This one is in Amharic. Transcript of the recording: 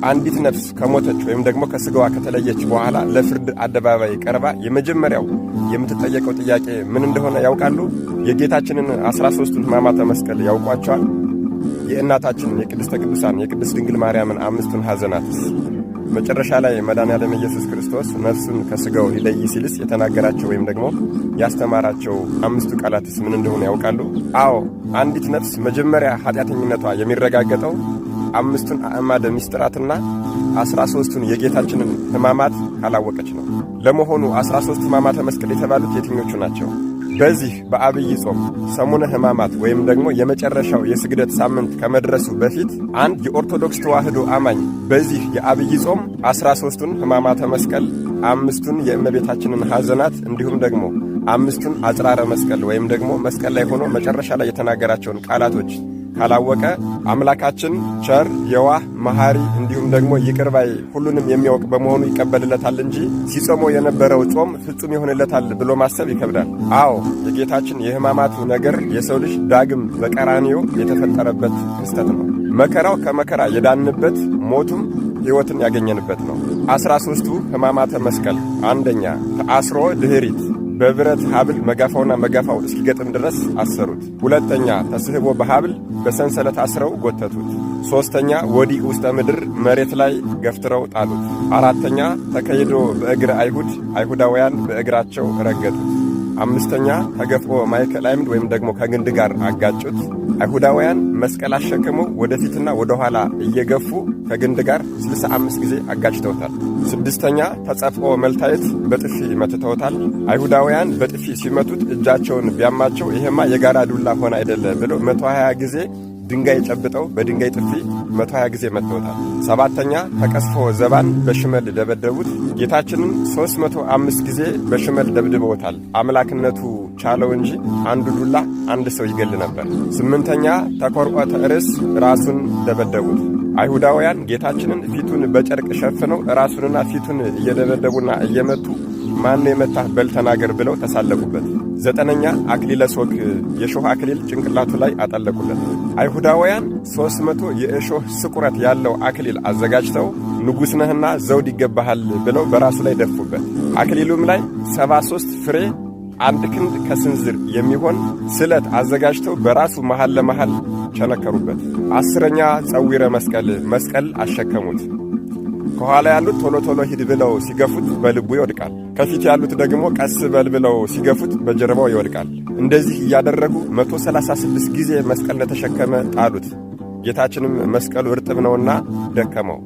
አንዲት ነፍስ ከሞተች ወይም ደግሞ ከስጋዋ ከተለየች በኋላ ለፍርድ አደባባይ ቀርባ የመጀመሪያው የምትጠየቀው ጥያቄ ምን እንደሆነ ያውቃሉ? የጌታችንን 13ቱን ሕማማተ መስቀል ያውቋቸዋል? የእናታችንን የቅድስተ ቅዱሳን የቅድስት ድንግል ማርያምን አምስቱን ሐዘናትስ? መጨረሻ ላይ መድኃኔዓለም ኢየሱስ ክርስቶስ ነፍሱን ከስጋው ሊለይ ሲልስ የተናገራቸው ወይም ደግሞ ያስተማራቸው አምስቱ ቃላትስ ምን እንደሆነ ያውቃሉ? አዎ፣ አንዲት ነፍስ መጀመሪያ ኃጢአተኝነቷ የሚረጋገጠው አምስቱን አዕማደ ምስጢራትና 13ቱን የጌታችንን ሕማማት ካላወቀች ነው። ለመሆኑ 13 ሕማማተ መስቀል የተባሉት የትኞቹ ናቸው? በዚህ በአብይ ጾም ሰሙነ ሕማማት ወይም ደግሞ የመጨረሻው የስግደት ሳምንት ከመድረሱ በፊት አንድ የኦርቶዶክስ ተዋሕዶ አማኝ በዚህ የአብይ ጾም 13ቱን ሕማማተ መስቀል፣ አምስቱን የእመቤታችንን ሐዘናት እንዲሁም ደግሞ አምስቱን አጽራረ መስቀል ወይም ደግሞ መስቀል ላይ ሆኖ መጨረሻ ላይ የተናገራቸውን ቃላቶች ካላወቀ አምላካችን ቸር፣ የዋህ፣ መሐሪ እንዲሁም ደግሞ ይቅር ባይ ሁሉንም የሚያውቅ በመሆኑ ይቀበልለታል እንጂ ሲጾመው የነበረው ጾም ፍጹም ይሆንለታል ብሎ ማሰብ ይከብዳል። አዎ፣ የጌታችን የሕማማቱ ነገር የሰው ልጅ ዳግም በቀራንዮ የተፈጠረበት ክስተት ነው። መከራው ከመከራ የዳንበት፣ ሞቱም ሕይወትን ያገኘንበት ነው። 13ቱ ሕማማተ መስቀል፣ አንደኛ ተአስሮ ድኅሪት፣ በብረት ሀብል መጋፋውና መጋፋው እስኪገጥም ድረስ አሰሩት። ሁለተኛ ተስህቦ በሀብል፣ በሰንሰለት አስረው ጎተቱት። ሦስተኛ ወዲቅ ውስተ ምድር፣ መሬት ላይ ገፍትረው ጣሉት። አራተኛ ተከይዶ በእግረ አይሁድ፣ አይሁዳውያን በእግራቸው ረገጡት። አምስተኛ ተገፍኦ ማእከለ አዕምድ ወይም ደግሞ ከግንድ ጋር አጋጩት። አይሁዳውያን መስቀል አሸክመው ወደፊትና ወደኋላ እየገፉ ከግንድ ጋር 65 ጊዜ አጋጭተውታል። ስድስተኛ ተጸፍኦ መልታየት፣ በጥፊ መትተውታል። አይሁዳውያን በጥፊ ሲመቱት እጃቸውን ቢያማቸው ይሄማ የጋራ ዱላ ሆነ አይደለ ብለው 120 ጊዜ ድንጋይ ጨብጠው በድንጋይ ጥፊ 120 ጊዜ መትተውታል። ሰባተኛ ተቀስፎ ዘባን፣ በሽመል ደበደቡት። ጌታችንን 305 ጊዜ በሽመል ደብድበውታል። አምላክነቱ ቻለው እንጂ አንዱ ዱላ አንድ ሰው ይገል ነበር። ስምንተኛ ተኮርዖተ ርእስ፣ ራሱን ደበደቡት። አይሁዳውያን ጌታችንን ፊቱን በጨርቅ ሸፍነው ራሱንና ፊቱን እየደበደቡና እየመቱ ማን የመታህ በል ተናገር ብለው ተሳለቁበት። ዘጠነኛ አክሊለ ሶክ፣ የሾህ አክሊል ጭንቅላቱ ላይ አጠለቁለት። አይሁዳውያን 300 የእሾህ ስቁረት ያለው አክሊል አዘጋጅተው ንጉሥ ነህና ዘውድ ይገባሃል ብለው በራሱ ላይ ደፉበት። አክሊሉም ላይ 73 ፍሬ አንድ ክንድ ከስንዝር የሚሆን ስለት አዘጋጅተው በራሱ መሃል ለመሃል ቸነከሩበት። 10ኛ ጸዊረ መስቀል፣ መስቀል አሸከሙት። ከኋላ ያሉት ቶሎ ቶሎ ሂድ ብለው ሲገፉት በልቡ ይወድቃል። ከፊት ያሉት ደግሞ ቀስ በል ብለው ሲገፉት በጀርባው ይወድቃል። እንደዚህ እያደረጉ 136 ጊዜ መስቀል እንደተሸከመ ጣሉት። ጌታችንም መስቀሉ እርጥብ ነውና ደከመው።